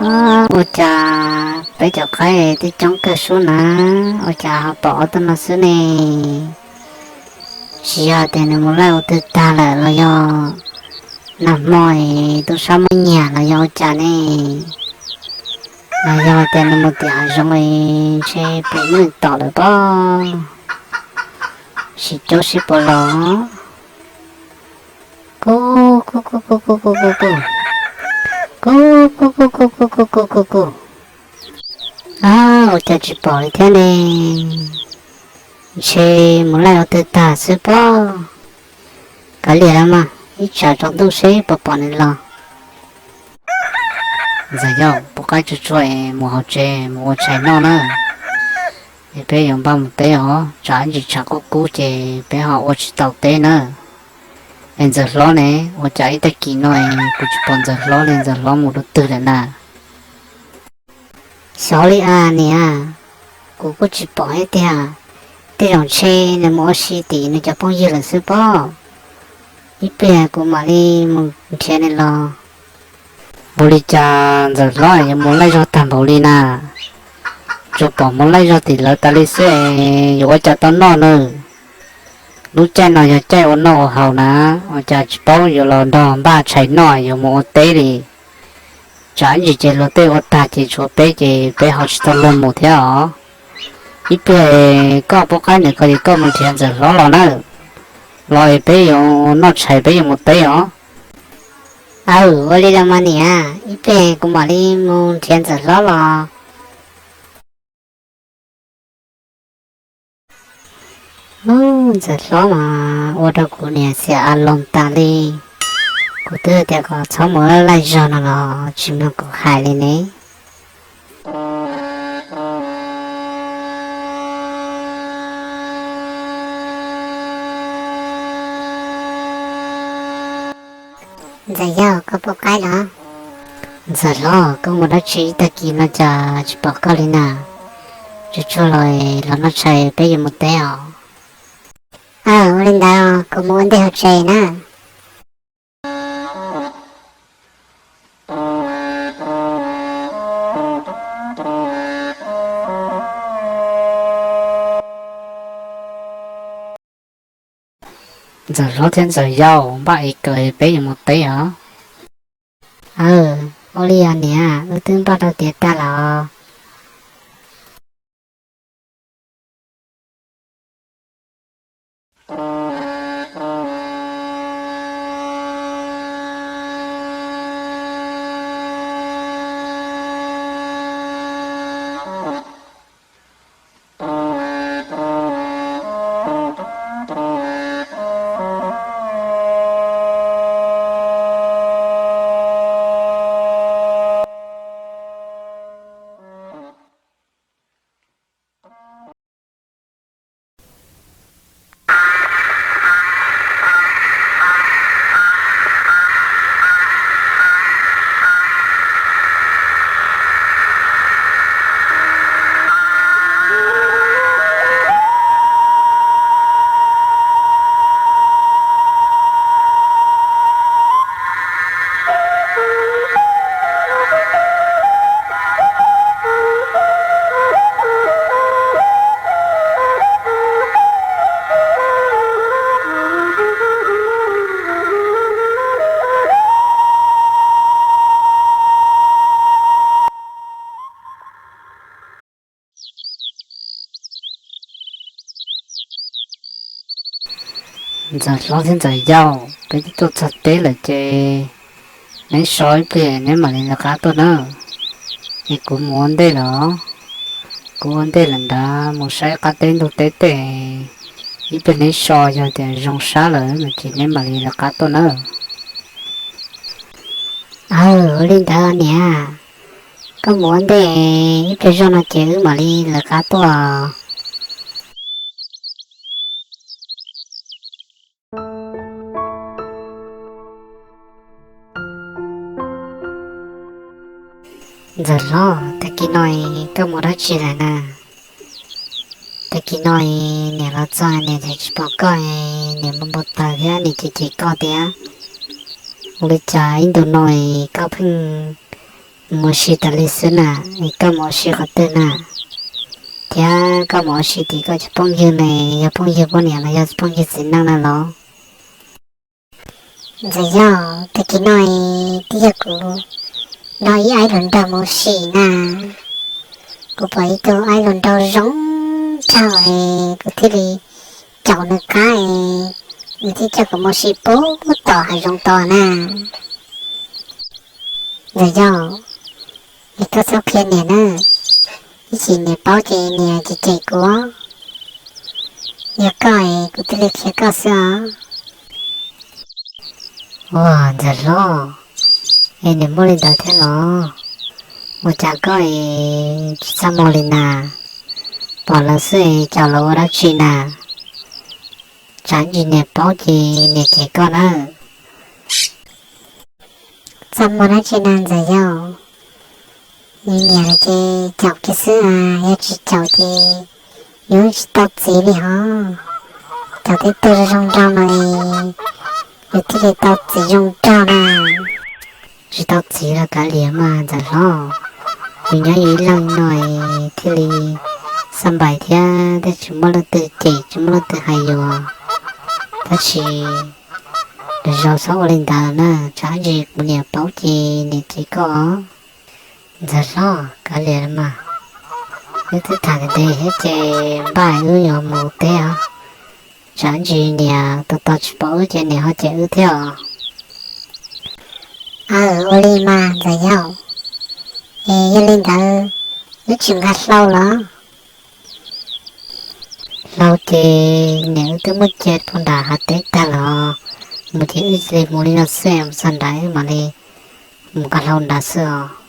Ua cas peb cov qaib twb coob kawg sub na, ua cas ho pom ob tug no xwb ne? Tsis yog tias nws mus laij ua twg tag lawm los yog nag hmo es tub sab muab nyiag los yog ua cas ne? Los yog tias nws mus tim hav zoov es ntshe pem muab nws tom lawm pob. Sim cuab seb puas los. Kuj kuj kuj kuj kuj kuj kuj kuj kuj kuj kuj kuj kuj kuj kuj kuj kuj. Ab, ua cas tsis pom li thiab ne? Ntshe mus laij ua twg tag xwb pob. Kav liam los mas, ib tsam tsaus ntuj seb puas pom nws los. Ntxawm Yauj, pub qaib tsuag tsuag es mus hauv tsev mus ua tshais noj na. Es peb yuav npaj mus teb os, tsam ib ntsis tshav kub kub ces peb ho ua tsis tau teb na. Es Ntxawm Hlob ne, ua cas ib tag kis no es kuv tsis pom Ntxawm Hlob li, Ntxawm Hlob mus rau twg lawm na? Xyov li as niam, kuv kuj tsis pom thiab tiag. Tej zaum ntshe nws mus ua si tim nws cov phooj ywg lawm xwb pob. Ib pliag kuv mam li mus nrhiav nws los. Ua li cas Ntxawm Hlob yuav mus laij zog tag npaum li na? Tsuas pom mus laij zog tim lawv tas li xwb es yuav ua cas tau noj na? Lub caij no yog caij ua noj ua haus na, ua cas tsis paub yuav los nrog npaj tshais noj yuav mus ua teb li. Tsam ib ntsis ces luag tej ua tag ces tshuav peb ces peb ho tsis tau luag mus thiab os. Ib pliag koj pub qaib ntawm ko es koj mus nrhiav Ntxawm Hlob los na, los es peb yuav noj tshais peb yuav mus teb os. Aw, ua li los mas niam, ib pliag kuv mam li mus nrhiav Ntxawm Hlob los. Ub, Ntxawm Hlob mas ua rau kuv niam xiam a loos tas li. Kuv twb tias kom txhob mus laij zog no los tsis mloog kuv hais li ne. Ntxawm Yauj, koj pub qaib los? Ntxawm Hlob, koj mus dab tsi ib tag kis no cas tsis pom koj li na? Tsuag tsuag los, los noj tshais peb yuav mus teb os. Aw, ua li ntawd kuv mus ua ntej hauv tsev na. Ntxawm Hlob thiab Ntxawm Yauj, npaj es kawm peb yuav mus teb os. Aw, ua li os niam, wb twb npaj rau tiav tag los. Ntxawm Hlob thiab Ntxawm Yauj, peb twb tuaj txog teb lawm ces neb so ib pliag neb mam li lawv qab tuaj na. Es kuv mus ua ntej lawm, kuv ua ntej lawm ntawd mus saib qab teb ntug teb tej, ib pliag neb so yog tias zoo sab lawm no ces neb mam li lawv qab tuaj na. Aw, ua li ntawd niam, koj mus ua ntej, ib pliag zoj no ces wb mam li lawv qab tuaj. Ntxawm Hlob, tag kis no koj mus dab tsi lawm na? Tag kis no niam los txog niam tsis pom koj, niam npau npau taws thiab niam cem cem koj tias, ua li cas ib ntu no koj pheej Mus ua si tas li xwb na, es koj mus ua si qhov twg na? Thiab koj mus ua si tim koj cov phooj ywg ne, yog phooj ywg poj niam los yog phooj ywg txiv neej na los? Ntxawm Yauj, tag kis no twb yog kuv nrog ib aib hluas nraug mus ua si na. Kuv pom ib tug aib hluas nraug zoo nraug es kuv thiaj li caum nws qab es nws thiaj coj kuv mus ua si puag tom hav zoov tod na. Ntxawm Yauj, es koj txhob qhia niam na, ib tsam niam paub ces niam cem cem kuv. Yog koj es kuv thiaj li qhia koj xwb os. Ua, Ntxawm Hlob, es niam muaj li ntawd thiab los? Ua cas koj es tsis txaj muag li na? Pom lawv xwb es caum lawv ua dab tsi na? Tsam ntsis niam paub ces niam cem koj na. Txaj muag dab tsi na Ntxawm Yauj? Yus niam ces caum kiag xwb, yog tsis caum ces yus tsis tau txiv li hos. Caum tej tug zoo zoo nraug no es yus thiaj li tau txiv zoo nraug na. Tsis tau txiv los kav liam mas Ntxawm Hlob, yus nyob yus ib leeg no thiaj li xab npais thiab, thiaj tsis muaj leej twg cem tsis muaj leej twg hais yus. Tab sis lwm zaus txhob ua li ntawd na, tsam ntsis kuv niam paub ces niam cem koj. Ntxawm Hlob, kav liam mas, wb twb tham ntev thiab ces npaj wb yuav mus teb os. Tsam ntsis niam tos tos tsis pom wb ces niam ho cem wb thiab os. Aw, ua li mas Ntxawm Yauj, es yog li ntawd wb tsis nqa hlau los? Hlau ces niam wb twb muab cia puag nram hav teb tag los, mus ces wb cia li mus li no xwb, mus txog nrad wb mam li mus nqa hlau nrad xwb os.